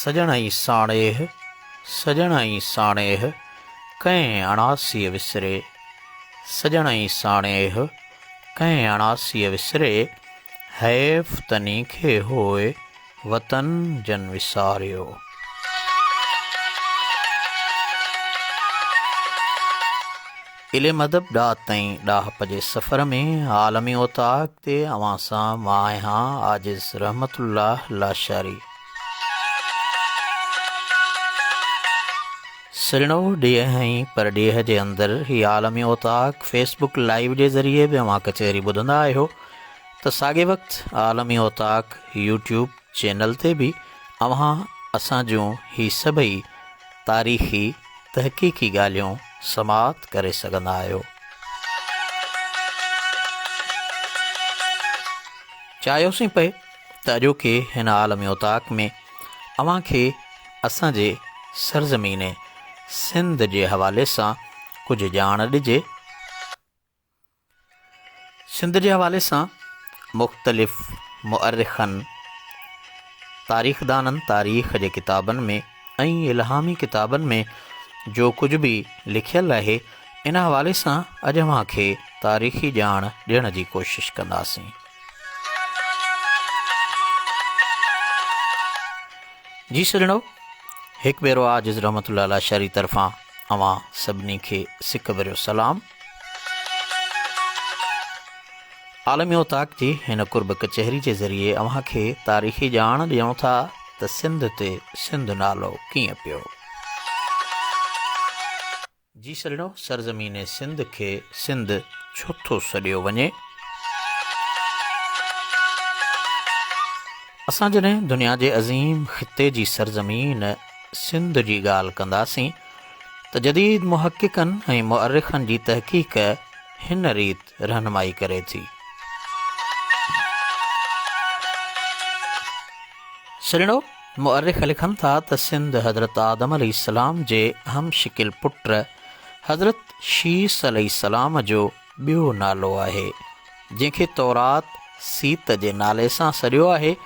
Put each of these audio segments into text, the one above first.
سڄڻ ۽ ساڻيهه، سڄڻ ۽ ساڻيهه، ڪنهن اڻاسيء وسري، سڄڻ ۽ ساڻيهه، ڪنهن اڻاسيء وسري، حيف تني کي هوء، وطن جن وساريو. علم ادب ڏات ۽ ڏاهپ جي سفر ۾ عالمي اوطاق تي اوهان سان مان آهيان عاجز رحمت الله لاشاري. سرڻو ڏيهه ۽ پرڏيهه جي اندر هي عالمي اوطاق فيس بڪ لائيو جي ذريعي به اوهان ڪچهري ٻڌندا آهيو ته ساڳئي وقت عالمي اوطاق يوٽيوب چينل تي به اوهان اسان جون هي سڀئي تاريخي تحقيقي ڳالهيون سماعت ڪري سگهندا آهيو. چاهيوسين پئي ته اڄوڪي هن عالمي اوطاق ۾ اوهان کي اسان جي سرزمين سنڌ جي حوالي سان ڪجهه ڄاڻ ڏجي. سنڌ جي حوالي سان مختلف مؤرخن، تاريخدانن تاريخ جي ڪتابن ۾ ۽ الهامي ڪتابن ۾ جو ڪجهه به لکيل آهي، ان حوالي سان اڄ اوهان کي تاريخي ڄاڻ ڏيڻ جي ڪوشش ڪنداسين. جي سڄڻو! هڪ ڀيرو عاجز رحمت الله لاشاري طرفان اوهان سڀني کي سڪ ڀريو سلام. عالمي اوطاق جي هن قرب ڪچهري جي ذريعي اوهان کي تاريخي ڄاڻ ڏيون ٿا ته سنڌ تي سنڌ نالو ڪيئن پيو. جي سڄڻو سرزمين سنڌ کي سنڌ ڇو ٿو سڏيو وڃي؟ اسان جڏهن دنيا جي عظيم خطي جي سرزمين سنڌ جي ڳالهه ڪنداسين ته جديد محققن ۽ مؤرخن جي تحقيق هن ريت رهنمائي ڪري ٿي. سرڻو، مؤرخ لکن ٿا ته سنڌ حضرت آدم عليه السلام جي هم شڪل پٽ حضرت شيث عليه السلام جو ٻيو نالو آهي، جنهن کي تورات سيت جي نالي سان سڏيو آهي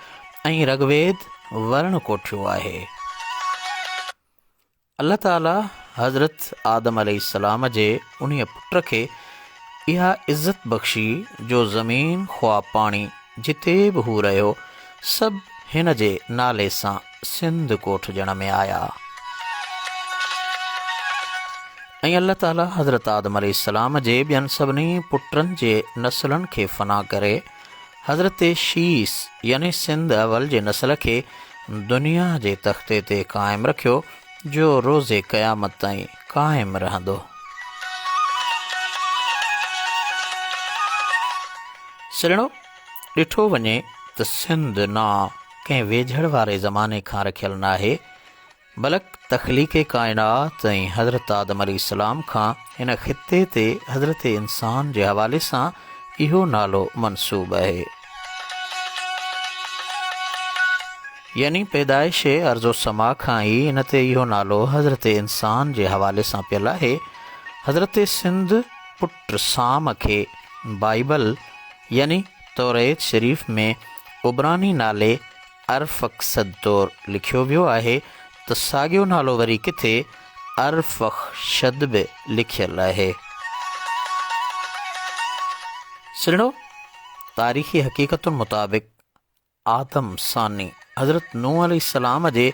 ۽ رگويد ورڻ ڪوٺيو آهي. الله تعاليٰ حضرت آدم عليه السلام جي انهيء پٽ کي اها عزت بخشي جو زمين خواه پاڻي جتي به هو رهيو سڀ هن جي نالي سان سنڌ ڪوٺجڻ ۾ آيا. ۽ الله تعاليٰ حضرت آدم عليه السلام جي ٻين سڀني پٽن جي نسلن کي فنا ڪري حضرت شيث يعني سنڌ اول جي نسل کي دنيا جي تختي تي قائم رکيو جو روز قيامت تائين قائم رهندو. سرڻو، ڏٺو وڃي ته سنڌ نانء ڪنهن ويجهڙ واري زماني کان رکيل ناهي، بلڪ تخليق ڪائنات ۽ حضرت آدم عليه السلام کان هن خطي تي حضرت انسان جي حوالي سان اهو نالو منسوب آهي. يعني پيدائش ارض و سما کان ئي ان تي اهو نالو حضرت انسان جي حوالي سان پيل آهي. حضرت سنڌ پٽ سام کي بائيبل يعني توريت شريف ۾ عبراني نالي ارفڪسد طور لکيو ويو آهي ته ساڳيو نالو وري ڪٿي ارفخشد به لکيل آهي. سرڻو، تاريخي حقيقتن مطابق آدم ثاني حضرت نوح عليه السلام جي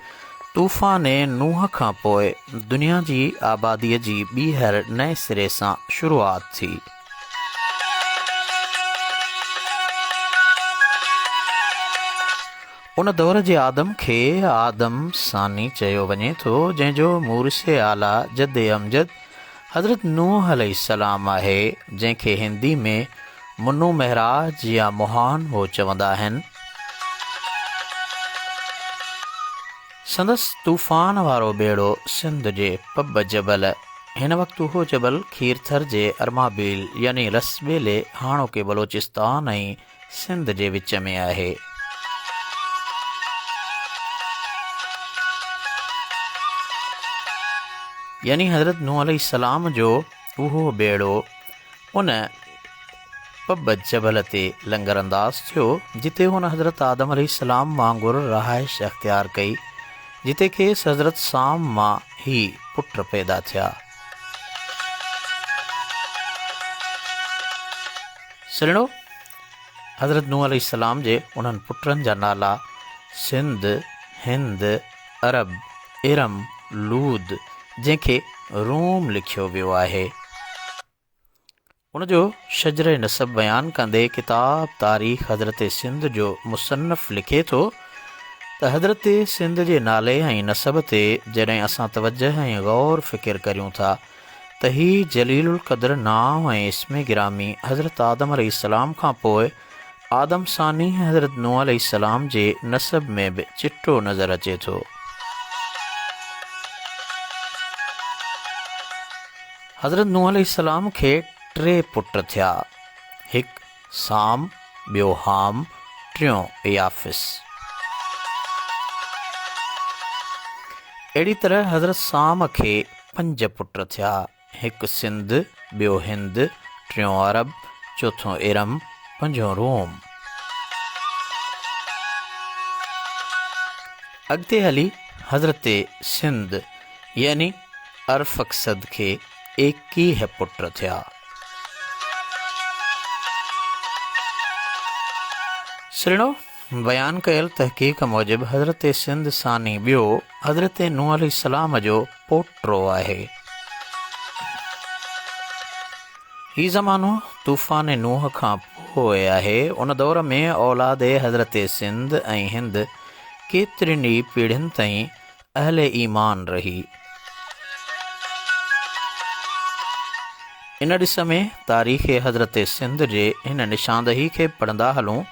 طوفان نوح کان پوء دنيا جي آباديء جي ٻيهر نئين سري سان شروعات ٿي. ان دور جي آدم کي آدم ثاني چيو وڃي ٿو، جنهن جو مورث اعليٰ جد امجد حضرت نوح عليه السلام آهي، جنهن کي هندي ۾ منو مهراج يا مهان هو چوندا آهن. سندس طوفان وارو ٻيڙو سنڌ جي پٻ جبل، هن وقت اهو جبل کيرٿر جي ارمابيل يعني رس ٻيلي هاڻوڪي بلوچستان ۽ سنڌ جي وچ ۾ آهي. يعني حضرت نوح عليه السلام جو اهو ٻيڙو ان پٻ جبل تي لنگر انداز ٿيو، جتي هن حضرت آدم عليه السلام وانگر رهائش اختيار ڪئي. جتي کيس حضرت سام مان هي پٽ پيدا ٿيا. سرڻو، حضرت نوح عليه السلام جي انهن پٽن جا نالا سنڌ، هند، عرب، ارم، لود، جنهن کي روم لکيو ويو آهي. ان جو شجره نسب بيان ڪندي ڪتاب تاريخ حضرت سنڌ جو مصنف لکي ٿو ته حضرت سنڌ جي نالي ۽ نسب تي جڏهن اسان توجه ۽ غور فڪر ڪريون ٿا ته هي جليل القدر نانء ۽ اسم گرامي حضرت آدم عليه السلام کان پوء آدم ثاني حضرت نوح عليه السلام جي نسب ۾ به چٽو نظر اچي ٿو. حضرت نوح عليه السلام کي ٽي پٽ ٿيا، هڪ سام، ٻيو حام، ٽيون يافث. اهڙي طرح حضرت سام کي پنج پٽ ٿيا، هڪ سنڌ، ٻيو هند، ٽيون عرب، چوٿون ارم، پنجون روم. اڳتي هلي حضرت سنڌ يعني ارفڪسد کي 21 پٽ ٿيا. سرڻو، بيان ڪيل تحقيق موجب حضرت سنڌ ثاني ٻيو حضرت نوح عليه السلام جو پوٽو آهي. هي زمانو طوفان نوح کان پوء آهي. ان دور ۾ اولاد حضرت سنڌ ۽ هند ڪيترين ئي پيڙهين تائين اهل ايمان رهي. ان ڏس ۾ تاريخ حضرت سنڌ جي هن نشاندهي کي پڙهندا هلون.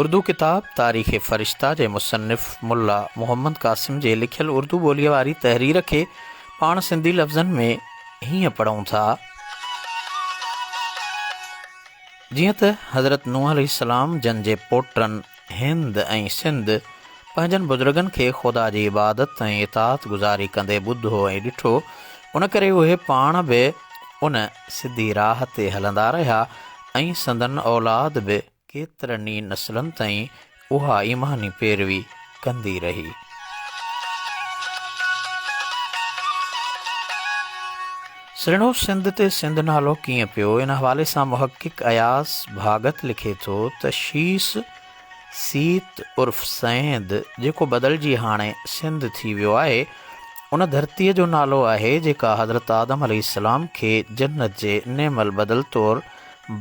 اردو ڪتاب تاريخ فرشته جي مصنف ملا محمد قاسم جي لکيل اردو ٻوليء واري تحرير کي پاڻ سنڌي لفظن ۾ هيئن پڙهون ٿا. جيئن ته حضرت نوح عليه السلام جن جي پوٽن هند ۽ سنڌ پنهنجن بزرگن کي خدا جي عبادت ۽ اطاعت گذاري ڪندي ٻڌو ۽ ڏٺو، ان ڪري اهي پاڻ به ان سڌي راهه تي هلندا رهيا ۽ سندن اولاد به ڪيترن ئي نسلن تائين اها ايماني پيروي ڪندي رهي. سرڻو سنڌ تي سنڌ نالو ڪيئن پيو؟ ان حوالي سان محقق اياز ڀاڳت لکي ٿو ته شيس سيت عرف سيند جيڪو بدلجي هاڻي سنڌ ٿي ويو آهي، ان ڌرتيء جو نالو آهي جيڪا حضرت آدم عليه السلام کي جنت جي نعم البدل طور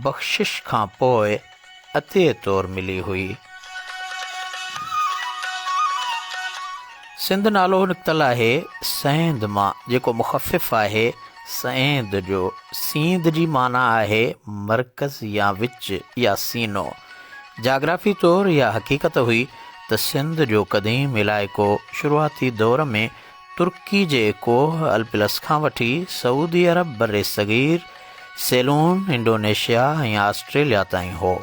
بخشش کان پوء عطيي طور ملي هئي. سنڌ نالو نڪتل آهي سيند مان جيڪو مخفف آهي سئيند جو. سيند جي معنيٰ آهي مرڪز يا وچ يا سينو. جاگرافي طور اها حقيقت هئي ته سنڌ جو قديم علائقو شروعاتي دور ۾ ترڪي جي ڪوهه الپلس کان وٺي سعودي عرب، برصغير، سيلون، انڊونيشيا ۽ آسٽريليا تائين هو.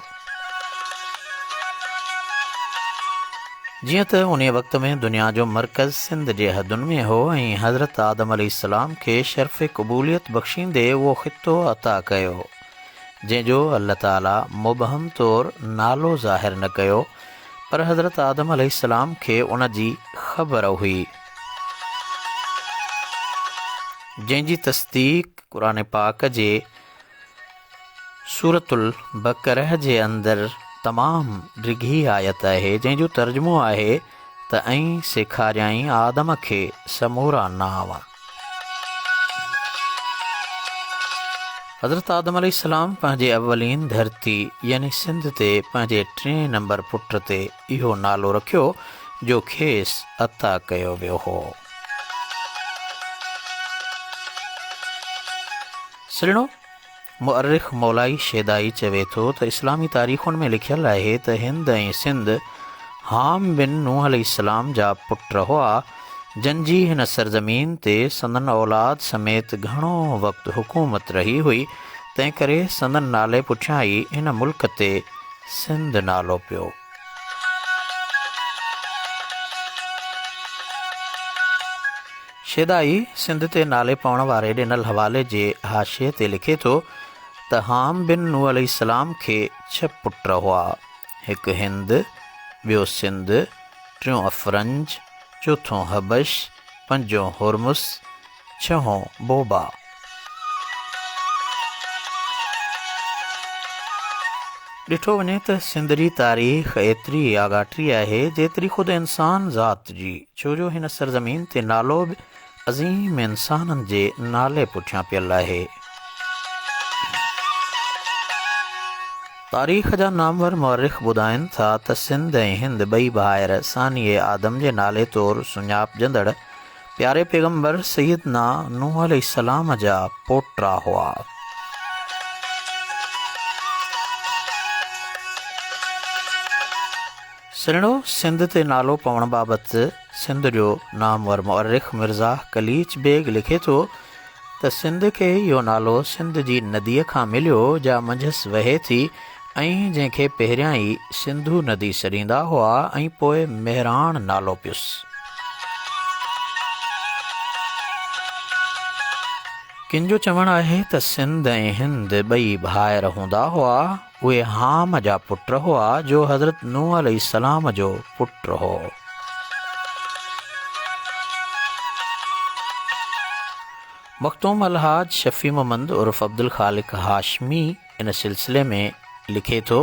جيئن ته انهيء وقت ۾ دنيا جو مرڪز سنڌ جي حدن ۾ هو ۽ حضرت آدم عليه السلام کي شرف قبوليت بخشيندي اهو خطو عطا ڪيو، جنهن جو الله تعاليٰ مبهم طور نالو ظاهر نه ڪيو، پر حضرت آدم عليه السلام کي ان جي خبر هئي. جنهن جي تصديق قرآن پاڪ جي سورة البقره جي اندر تمام ڊگهي آيت آهي جنهن جو ترجمو آهي ته ۽ سيکاريائين آدم کي سمورا نانء. حضرت آدم عليه السلام پنهنجي اولين ڌرتي يعني سنڌ تي پنهنجي ٽئين نمبر پٽ تي اهو نالو رکيو جو کيس عطا ڪيو ويو هو. سرڻو مؤرخ مولائي شيدائي چوي ٿو ته اسلامي تاريخن ۾ لکيل آهي ته هند ۽ سنڌ حام بن نوح عليه السلام جا پٽ هئا، جن جي هن سرزمين تي سندن اولاد سميت گهڻو وقت حڪومت رهي هئي، تنهنڪري سندن نالي پٺيان ئي هن ملڪ تي سنڌ نالو پيو. شيدائي سنڌ تي نالي پوڻ واري ڏنل حوالي جي حاشيي تي لکي ٿو ته حام بن نوح عليه السلام کي ڇهه پٽ هئا، هڪ هند، ٻيو سنڌ، ٽيون افرنج، چوٿون حبش، پنجون هرمز، ڇهون بوبا. ڏٺو وڃي ته سنڌ جي تاريخ ايتري ئي آڳاٽي آهي، جيتري خود انسان ذات جي، ڇو جو هن سرزمين تي نالو به عظيم انسانن جي نالي پٺيان پيل آهي. تاريخ جا نامور مؤرخ ٻڌائين ٿا ته سنڌ ۽ هند ٻئي ڀائر ثاني آدم جي نالي طور سڃاپجندڙ پياري پيغمبر سيدنا نوح عليه السلام جا پوٽا هئا. سرڻو سنڌ تي نالو پوڻ بابت سنڌ جو نامور مؤرخ مرزا قليچ بيگ لکي ٿو ته سنڌ کي اهو نالو سنڌ جي نديء کان مليو جا منجهس وهي ٿي ۽ جنهن کي پهريان ئي سنڌو ندي سڏيندا هئا ۽ پوء مهراڻ نالو پيس. ڪن جو چوڻ آهي ته سنڌ ۽ هند ٻئي ڀائر هوندا هئا. اهي حام جا پٽ هئا جو حضرت نوح عليه السلام جو پٽ هو. مخدوم الحاج شفيع محمد عرف عبدالخالق هاشمي ان سلسلي ۾ لکي ٿو.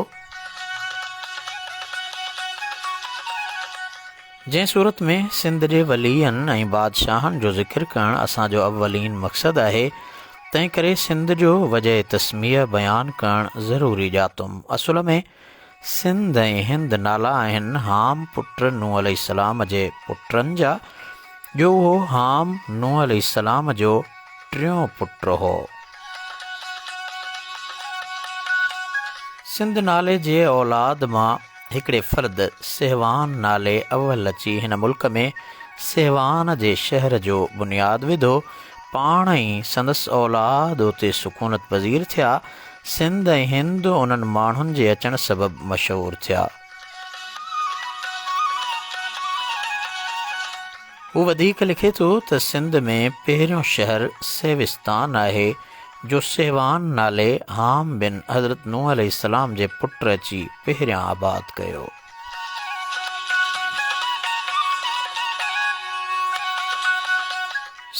جنهن صورت ۾ سنڌ جي ولين ۽ بادشاهن جو ذڪر ڪرڻ اسان جو اولين مقصد آهي، تنهن ڪري سنڌ جو وجه تسميه بيان ڪرڻ ضروري ڄاتم. اصل ۾ سنڌ ۽ هند نالا آهن حام پٽ نوح عليه السلام جي پٽن جا، جو اهو حام نوح عليه السلام جو ٽيون پٽ هو. سنڌ نالي جي اولاد مان هڪڙي فرد سهوان نالي اول اچي هن ملڪ ۾ سهوان جي شهر جو بنياد وڌو. پاڻ ۽ سندس اولاد اتي سڪونت پذير ٿيا. سنڌ ۽ هند انهن ماڻهن جي اچڻ سبب مشهور ٿيا. هو وڌيڪ لکي ٿو ته سنڌ ۾ پهريون شهر سيوستان آهي. جو سيوان نالي حام بن حضرت نوح عليه السلام جي پٽ اچي پهريان آباد ڪيو.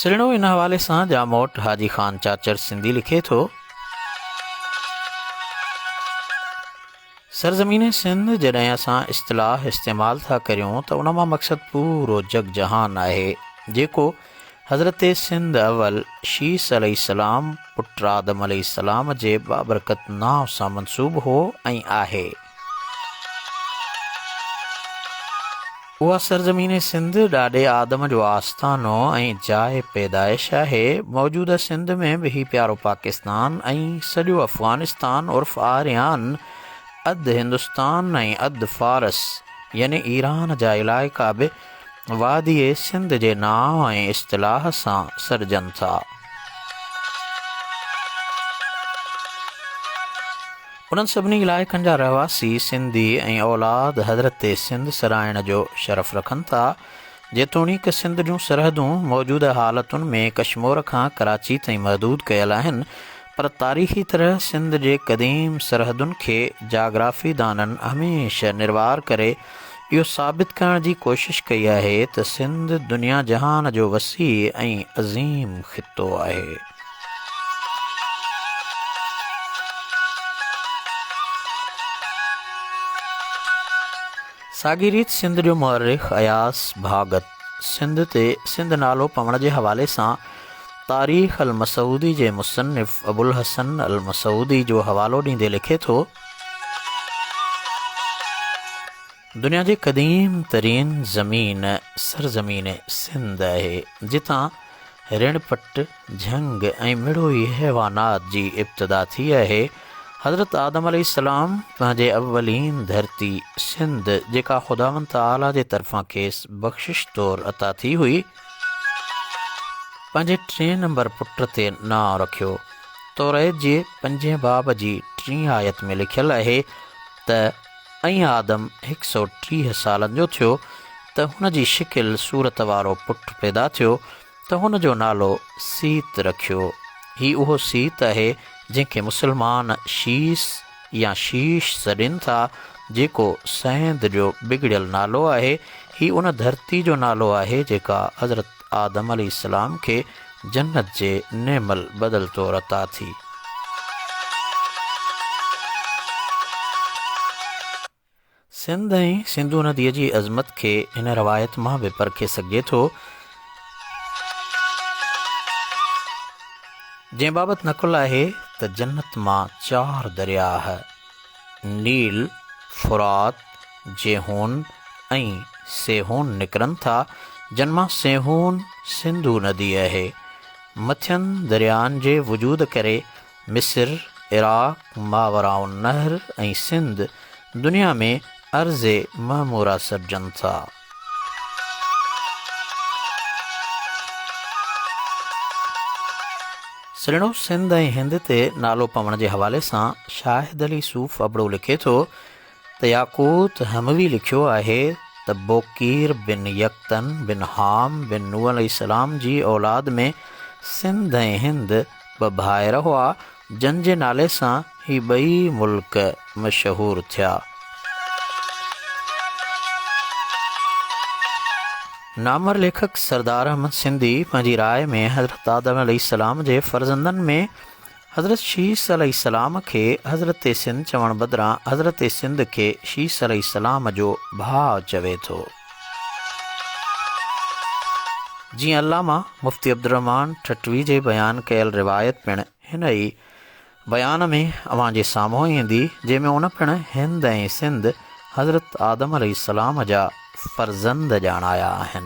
سرڻو ان حوالي سان ڄاموٽ حاجي خان چاچڙ سنڌي لکي ٿو. سرزمين سنڌ جڏهن اسان اصطلاح استعمال ٿا ڪريون ته ان مان مقصد پورو جڳ جهان آهي جيڪو حضرت سنڌ اول شيث عليه السلام پٽ آدم عليه السلام جي بابرڪت نانء سان منسوب هو ۽ آهي. اها سرزمين سنڌ ڏاڏي آدم جو آستانو ۽ جاء پيدائش آهي. موجوده سنڌ ۾ به هي پيارو پاڪستان ۽ سڄو افغانستان عرف آريان، اڌ هندستان ۽ اڌ فارس يعني ايران جا علائقا به واديء سنڌ جي نانء ۽ اصطلاح سان سڏجن ٿا. انهن سڀني علائقن جا رهواسي سنڌي ۽ اولاد حضرت سنڌ سڏائڻ جو شرف رکن ٿا. جيتوڻيڪ سنڌ جون سرحدون موجوده حالتن ۾ ڪشمور کان ڪراچي تائين محدود ڪيل آهن، پر تاريخي طرح سنڌ جي قديم سرحدن کي جاگرافيدانن هميشه نروار ڪري اهو ثابت ڪرڻ جي ڪوشش ڪئي آهي ته سنڌ دنيا جهان جو وسيع ۽ عظيم خطو آهي. ساڳي ريت سنڌ جو مؤرخ اياز ڀاڳت سنڌ تي سنڌ نالو پوڻ جي حوالي سان تاريخ المسعودي جي مصنف ابوالحسن المسعودي جو حوالو ڏيندي لکي ٿو، دنيا جي قديم ترين زمين سرزمين سنڌ آهي، جتان رڻ پٽ، جهنگ ۽ مڙوئي حيوانات جي ابتدا ٿي آهي. حضرت آدم عليه السلام پنهنجي اولين ڌرتي سنڌ جيڪا خداوند تعاليٰ جي طرفان کيس بخشش طور عطا ٿي هئي، پنهنجي ٽئين نمبر پٽ تي نانء رکيو. توريت جي پنجين باب جي ٽين آيت ۾ لکيل آهي ته ۽ آدم هڪ سؤ 30 سالن جو ٿيو ته هن جي شڪل صورت وارو پٽ پيدا ٿيو ته هن جو نالو سيت رکيو. هي اهو سيت آهي جنهن کي مسلمان شيس يا شيش سڏين ٿا. جيڪو سيند جو بگڙيل نالو آهي. هي ان ڌرتي جو نالو آهي جيڪا حضرت آدم عليه السلام کي جنت جي نعم البدل طور عطا ٿي. سنڌ ۽ سنڌو نديء جي عظمت کي هن روايت مان به پرکي سگهجي ٿو، جنهن بابت نقل آهي ته جنت مان چار درياهه نيل، فرات، جيحون ۽ سيحون نڪرن ٿا، جن مان سيحون سنڌو ندي آهي. مٿين درياهن جي وجود ڪري مصر، عراق، ماوراء النهر ۽ سنڌ دنيا ۾ ارض معموره سڏجن ٿا. سرڻو سنڌ ۽ هند تي نالو پوڻ جي حوالي سان شاهد علي صوف ابڙو لکي ٿو ته ياقوت حموي لکيو آهي ته بوقير بن يقطن بن حام بن نوح عليه السلام جي اولاد ۾ سنڌ ۽ هند ٻه ڀائر هئا، جن جي نالي سان هي ٻئي ملڪ مشهور ٿيا. نامور ليکڪ سردار احمد سنڌي پنهنجي راء ۾ حضرت آدم عليه السلام جي فرزندن ۾ حضرت شيث عليه السلام کي حضرت سنڌ چوڻ بدران حضرت سنڌ کي شيث عليه السلام جو ڀاء چوي ٿو. جيئن علامه مفتي عبدالرحمان ٺٽوي جي بيان ڪيل روايت پڻ هن ئي بيان ۾ اوهان جي سامهون ايندي، جنهن ۾ ان پڻ هند ۽ سنڌ حضرت آدم عليه السلام جا فرزند ڄاڻايا آهن.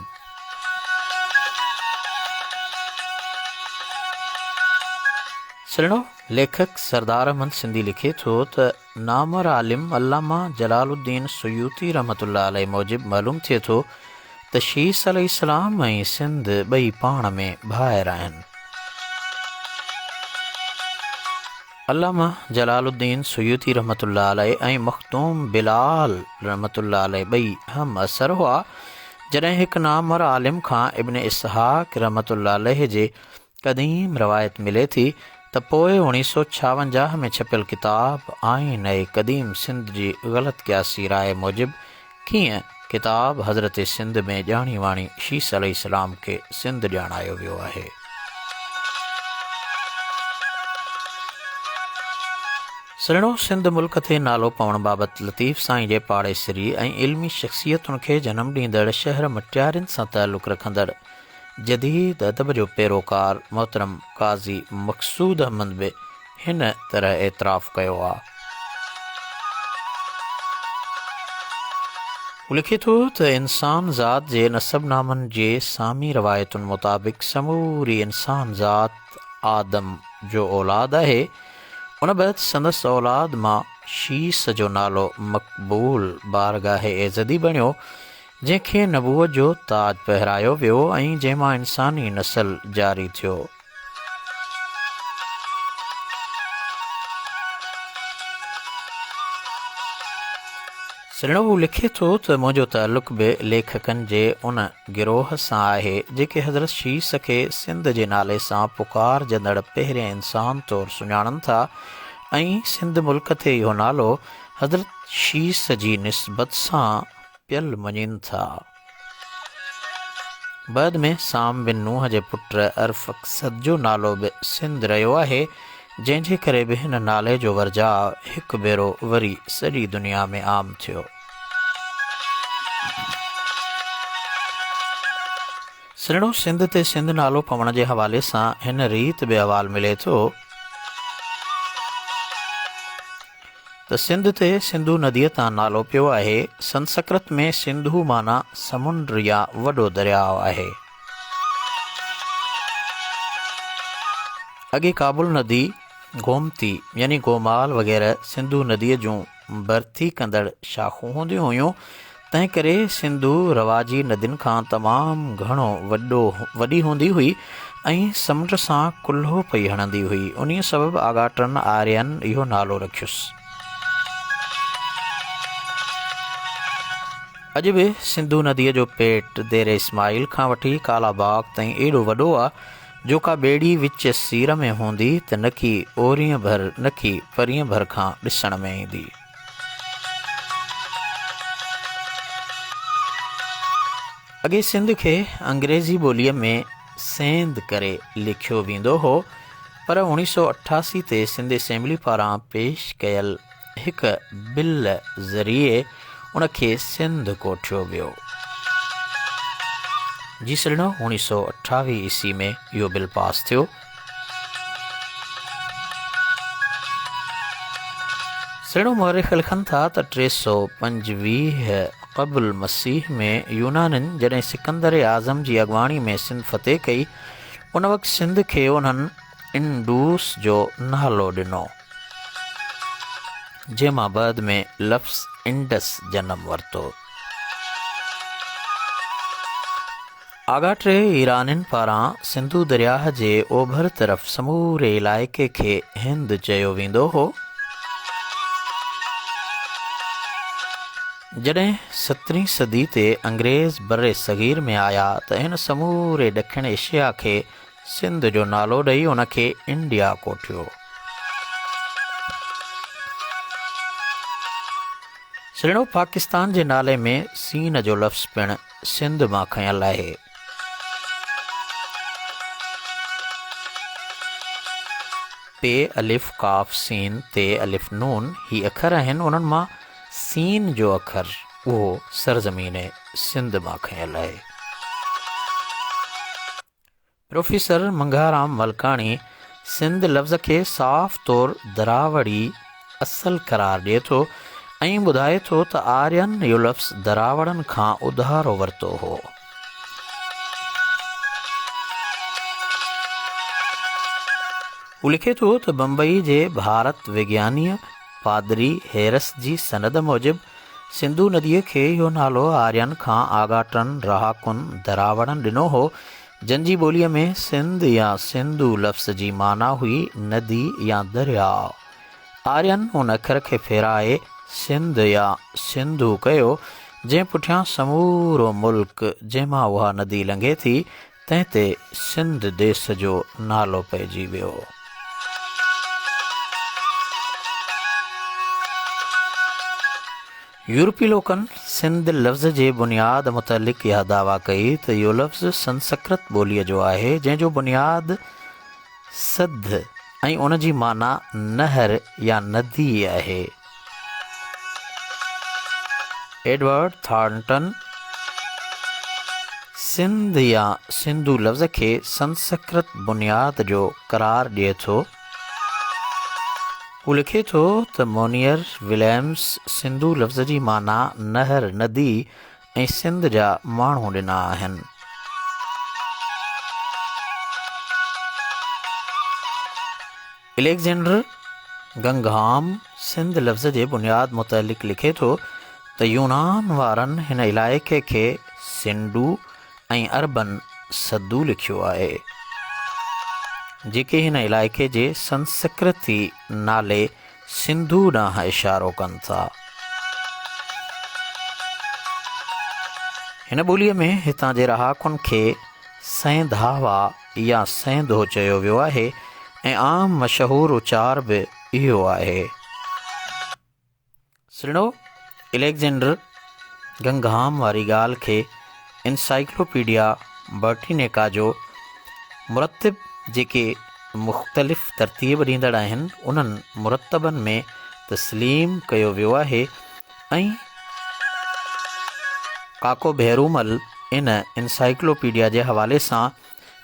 سرڻو ليکڪ سردار احمد سنڌي لکي ٿو ته نامور عالم علامه جلال الدين سيوطي رحمة الله عليه موجب معلوم ٿئي ٿو ته شيث عليه السلام ۽ سنڌ ٻئي پاڻ ۾ ڀائر آهن. علامه جلال الدين سيوطي رحمة الله عليه ۽ مخدوم بلال رحمة الله عليه ٻئي هم عصر هئا، جڏهن هڪ نامور عالم کان ابن اسحاق رحمة الله عليه جي قديم روايت ملي ٿي ته پوء اوڻيهه سو ڇاونجاهه ۾ ڇپيل ڪتاب آئين ۽ قديم سنڌ جي غلط قياسي راء موجب ڪيئن ڪتاب حضرت سنڌ ۾ ڄاڻي واڻي شيث عليه السلام کي سنڌ ڄاڻايو ويو آهي. سرڻو سنڌ ملڪ تي نالو پوڻ بابت لطيف سائين جي پاڙيسري ۽ علمي شخصيتن کي جنم ڏيندڙ شهر مٽيارين سان تعلق رکندڙ جديد ادب جو پيروڪار محترم قاضي مقصود احمد به هن طرح اعتراف ڪيو آ. هو لکي ٿو ته انسان ذات جي نسب نامن جي سامي روايتن مطابق سموري انسان ذات آدم جو اولاد آهي، ان بعد سندس اولاد مان شيث جو نالو مقبول بارگاهه ايزدي بڻيو، جنهن کي نبوت جو تاج پهرايو ويو ۽ جنهن مان انساني نسل جاري ٿيو. سرڻو هو لکي ٿو ته منهنجو تعلق به ليکڪن جي ان گروهه سان آهي، جيڪي حضرت شيث کي سنڌ جي نالي سان پڪارجندڙ پهرين انسان طور سڃاڻن ٿا ۽ سنڌ ملڪ تي اهو نالو حضرت شيث جي نسبت سان پيل مڃين ٿا. بعد ۾ سام بن نوح جي پٽ ارفڪسد جو نالو به سنڌ رهيو آهي، جنهن جي ڪري به هن نالي جو ورجاء هڪ ڀيرو وري سڄي دنيا ۾ عام ٿيو. سرڻو سنڌ تي سنڌ نالو پوڻ جي حوالي سان هن ريت به احوال ملي ٿو. ته سنڌ تي سنڌو نديء تان نالو پيو آهي. سنسڪرت ۾ سنڌو معنيٰ سمنڊ يا وڏو درياء آهي. اڳي ڪابل ندي، گومتي يعني گومال وغيره سنڌو نديء جون ڀرتي ڪندڙ شاخون هونديون هيون، تنهنڪري سنڌو رواجي ندين کان تمام گهڻو وڏو وڏي هوندي هئي ۽ سمنڊ سان ڪلهو پئي هڻندي هئي، انهيء سبب آڳاٽن آرين اهو نالو رکيس. اڄ به سنڌو نديء جو پيٽ ديري اسماعيل کان وٺي ڪالا باغ تائين ايڏو وڏو آ، جو ڪا ٻيڙي وچ سير ۾ هوندي ته نڪي اورينء ڀر نڪي پرينء ڀر کان ڏسڻ ۾ ايندي. اڳي سنڌ کي انگريزي ٻوليء ۾ سينڌ ڪري لکيو ويندو هو، پر 1988 تي سنڌ اسيمبلي پاران پيش ڪيل هڪ بل ذريعي ان کي سنڌ ڪوٺيو ويو. جي سرڻو 1928 عيسوي ۾ اهو بل پاس ٿيو. سرڻو مؤرخ لکن ٿا ته 325 قبل مسيح ۾ يونانين جڏهن سڪندر اعظم جي اڳواڻي ۾ سنڌ فتح ڪئي، ان وقت سنڌ کي انهن انڊوس جو نالو ڏنو، جنهن مان بعد ۾ لفظ انڊس جنم ورتو. آڳاٽي ايرانين پاران سنڌو درياهه جي اوڀر طرف سموري علائقي کي هند چيو ويندو هو. جڏهن سترهين صدي تي انگريز برصغير ۾ آيا ته هن سموري ڏکڻ ايشيا کي سنڌ جو نالو ڏئي ان کي انڊيا ڪوٺيو. سرڻو پاڪستان جي نالي ۾ سين جو لفظ پڻ سنڌ مان کنيل آهي. پ الف ڪاف سين ت الف نون هي اکر آهن انهن مان سين جو اکر اهو سرزمين سنڌ مان کنيل آهي. پروفيسر منگهارام ملڪاڻي سنڌ لفظ کي صاف طور دراوڙي اصل قرار ڏئي ٿو ۽ ٻڌائي ٿو ته آرين اهو لفظ دراوڙن کان اڌارو ورتو هو. هو لکي ٿو ته بمبئي جي ڀارت وگيانيء پادري هيرس جي سند موجب سنڌو نديء کي اهو نالو آرين کان آڳاٽن رهاڪن دراوڙن ڏنو هو، جن جي ٻوليء ۾ سنڌ يا سنڌو لفظ جي معنيٰ هئي ندي يا درياء. آرين ان اکر کي ڦيرائي سنڌ يا سنڌو ڪيو، جنهن پٺيان سمورو ملڪ جنهن مان اها ندي لنگهي ٿي، تنهن تي سنڌ ديس جو نالو پئجي ويو. يورپي لوڪن سنڌ لفظ جي بنياد متعلق اها دعويٰ ڪئي ته اهو لفظ سنسڪرت ٻوليء جو آهي، جنهن جو بنياد سڌ ۽ ان جي معنيٰ نهر يا ندي آهي. ايڊورڊ ٿارنٽن سنڌ يا سنڌو لفظ کي سنسڪرت بنياد جو قرار ڏئي ٿو. هو لکي ٿو ته مونيئر وليمز سنڌو لفظ جي معنيٰ نهر، ندي ۽ سنڌ جا ماڻهو ڏنا آهن. اليگزينڊر گنگهام سنڌ لفظ جي بنياد متعلق لکي ٿو ته يونان وارن هن علائقي کي سنڊو ۽ عربن سدو لکيو آهي، جيڪي هن علائقي جي سنسڪرتي نالي سنڌو ڏانهن اشارو ڪن ٿا. هن ٻوليء ۾ هتان جي رهاڪن کي سينڌاوا يا سينڌو چيو ويو آهي ۽ عام مشهور اچار به اهو آهي. سرڻو اليگزينڊر گنگهام واري ڳالهه کي انسائيڪلوپيڊيا برٽينيڪا جو مرتب جيڪي مختلف ترتيب ڏيندڙ آهن انهن مرتبن ۾ تسليم ڪيو ويو آهي ۽ ڪاڪو ڀيرومل ان انسائيڪلوپيڊيا جي حوالي سان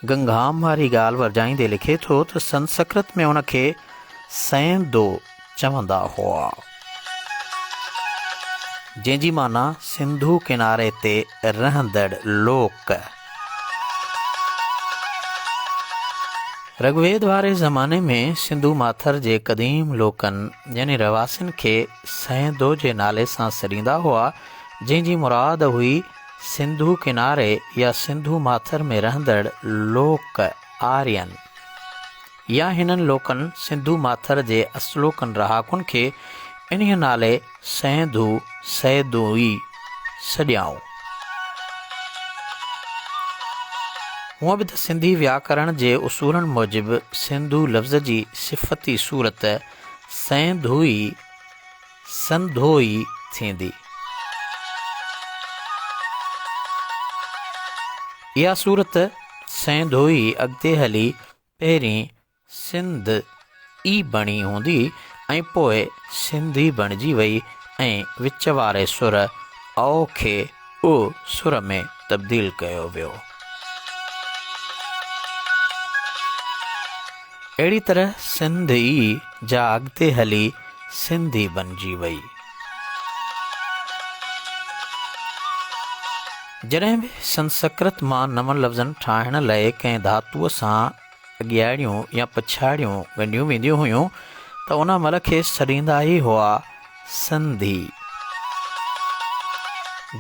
گنگهام واري ڳالهه ورجائيندي لکي ٿو ته سنسڪرت ۾ ان کي سيندو چوندا هئا، جنهن جي معنيٰ سنڌو ڪناري تي رهندڙ لوڪ. رگويد واري زماني ۾ سنڌو ماٿر جي قديم لوڪن يعني رهواسين کي سيندو جي نالي سان سڏيندا هئا، جنهن جي مراد هئي سنڌو ڪناري يا سنڌو ماٿر ۾ رهندڙ لوڪ، آرين، يا هنن لوڪن سنڌو ماٿر جي اصلوڪن رهاڪن کي انهيء نالي سينڌو، سيدوئي، سڏيائون. هونء به ته سنڌي وياڪرڻ جي اصولن موجب سنڌو لفظ جي صفتي صورت سينڌوئي، سنڌو ئي ٿيندي. اها صورت سينڌوئي اڳتي هلي پهرين سنڌ ئي بڻي هوندي ۽ پوء سنڌي بڻجي وئي ۽ وچ واري سر او کي او سر ۾ تبديل ڪيو ويو. اهڙي طرح سنڌ ئي جا اڳتي هلي سنڌي بنجي وئي. جڏهن به سنسڪرت مان نون لفظن ٺاهڻ لئه ڪنهن ڌاتوء سان اڳياڙيون يا پڇاڙيون ڳنڍيون وينديون هيون ته ان عمل کي سڏيندا ئي هئا سنڌي،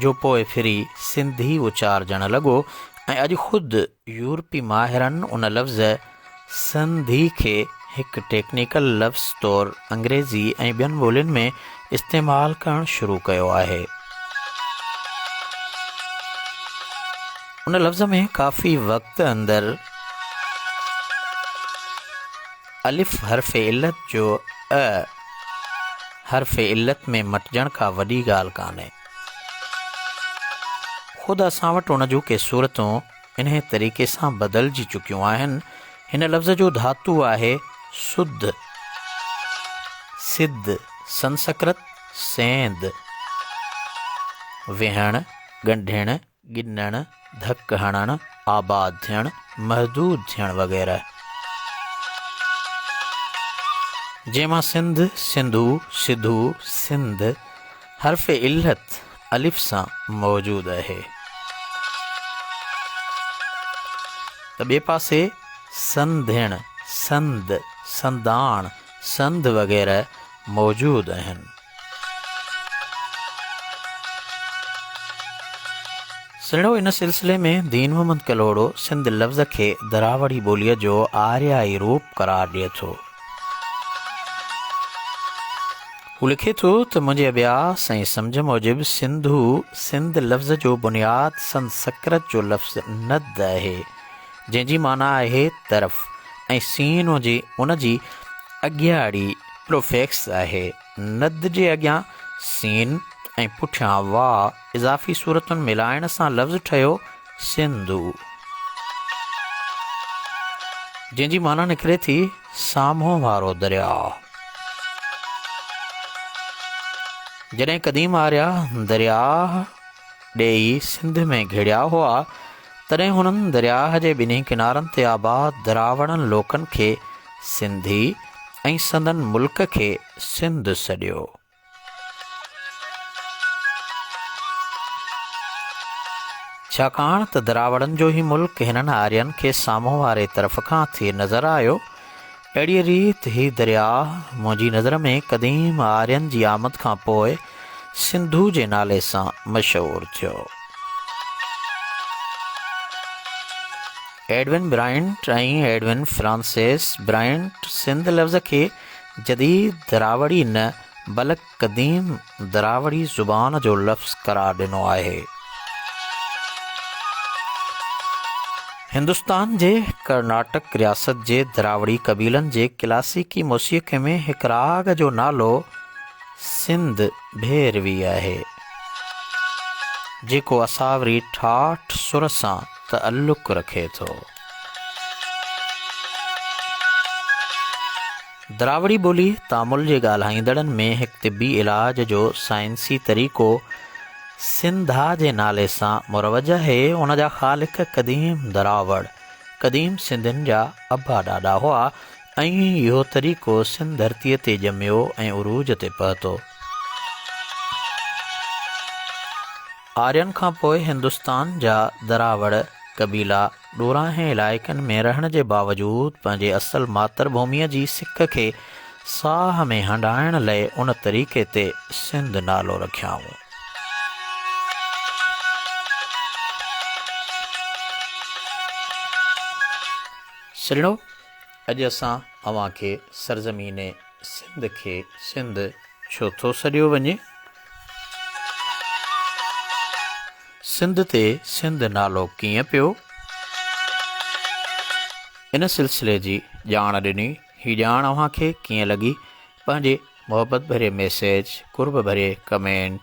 جو پوء ڦري سنڌي اچارجڻ لڳو ۽ اڄ خود يورپي ماهرن ان لفظ سنڌي کي هڪ ٽيڪنيڪل لفظ طور انگريزي ۽ ٻين ٻولين ۾ استعمال ڪرڻ شروع ڪيو آهي. ان لفظ ۾ ڪافي وقت اندر الف حرف علت جو ا حرف علت ۾ مٽجڻ ڪا وڏي ڳالهه ڪانهي. خود اسان وٽ ان جون ڪي صورتون انهيء طريقي سان بدلجي چڪيون آهن. هن لفظ جو ڌاتو آهي سڌ، سڌ، سنسڪرت، سيند، ويهڻ، ڳنڍڻ، ڳنڻ، ڌڪ هڻڻ، آباد ٿيڻ، محدود ٿيڻ وغيره. جنهن مان سنڌ، سنڌو، سڌو، سنڌ حرف علت الف سان موجود آهي. ته ٻئي پاسي سنڌڻ، سنڌ، سنداڻ، سنڌ وغيره موجود آهن. سهڻو ان سلسلي ۾ دين محمد ڪلهوڙو سنڌ لفظ کي دراوڙي ٻوليء جو آريائي روپ قرار ڏئي ٿو. هو لکي ٿو ته منهنجي اڀياس ۽ سمجهه موجب سنڌو سنڌ لفظ جو بنياد سنسڪرت جو لفظ ند آهي، جنهن جي معنيٰ آهي طرف ۽ سين ان جي اڳياڙي، Prefix، آهي. ند جي اڳيان سين ۽ پٺيان وا اضافي صورتن ملائڻ سان لفظ ٺهيو سنڌو، جنهن جي معنيٰ نڪري ٿي سامهون وارو درياء. جڏهن قديم آريا درياهه ڏيئي سنڌ ۾ گهڙيا هئا، تڏهن هنن درياهه جي ٻنهي ڪنارن تي آباد دراوڙن لوڪن کي سنڌي ۽ سندن ملڪ کي سنڌ سڏيو. ڇاڪاڻ ته دراوڙن جو هي ملڪ هنن آرين کي سامهون واري طرف کان ٿي نظر آيو. اهڙيء ريت هي درياهه منهنجي نظر ۾ قديم آرين جي آمد کان پوء سنڌو جي نالي سان مشهور ٿيو. Edwin Bryant ۽ Edwin Francis Bryant Sindh لفظ کي جديد دراوڙي نه بلڪ قديم دراوڙي زبان جو لفظ قرار ڏنو آهي. هندستان جي ڪرناٽڪ رياست جي دراوڙي قبيلن جي ڪلاسيڪي موسيقي ۾ هڪ راڳ جو نالو سنڌ ڀيروي آهي، جيڪو اساوري ٺاٺ سر سان تعلق رکي ٿو. دراوڙي ٻولي تامل جي ڳالهائيندڙن ۾ هڪ طبي علاج جو سائنسي طريقو سنڌا جي نالي سان مروج آهي. ان جا خالق قديم دراوڙ، قديم سنڌين جا ابا ڏاڏا هئا ۽ اهو طريقو سنڌ ڌرتيء تي ڄميو ۽ عروج تي پهتو. آرين کان پوء هندستان جا دراوڙ قبيلا ڏورانهين علائقن ۾ رهڻ جي باوجود پنهنجي اصل ماتر ڀوميء جي سڪ کي ساهه ۾ هنڊائڻ لئه ان طريقي تي سنڌ نالو رکيائون. سرڻو، اڄ اسان اوهان کي سرزمين سنڌ کي سنڌ ڇو ٿو سڏيو وڃي؟ سنڌ تي سنڌ نالو ڪيئن پيو؟ ان سلسلي جي ڄاڻ ڏني. هي ڄاڻ اوهان کي ڪيئن لڳي؟ پنهنجي محبت ڀري ميسيج، قرب ڀري ڪمينٽ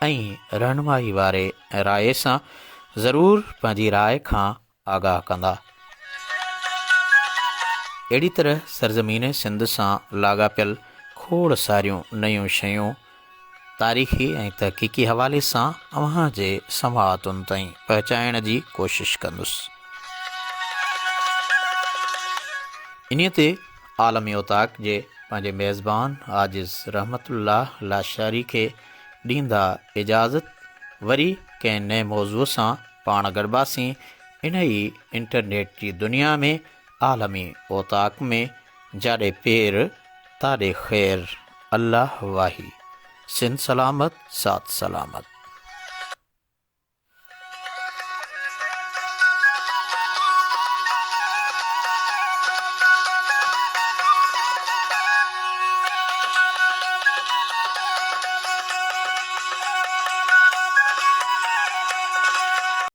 ۽ رهنمائي واري راء سان ضرور پنهنجي راء کان آگاهه ڪندا. اهڙي طرح سرزمين سنڌ سان لاڳاپيل کوڙ ساريون نيون شيون تاريخي ۽ تحقيقي حوالي سان اوهان جي سماعتن تائين پهچائڻ جي ڪوشش ڪندس. انهيء تي عالمي اوطاق جي پنهنجي ميزبان عاجز رحمت الله لاشاري کي ڏيندا اجازت وري ڪنهن نئين موضوع سان پاڻ گڏباسين انهيء انٽرنيٽ جي دنيا ۾ عالمي اوطاق ۾ جاڏي پير تاڏي خير الله واهي سنڌ سلامت ساٿ سلامت.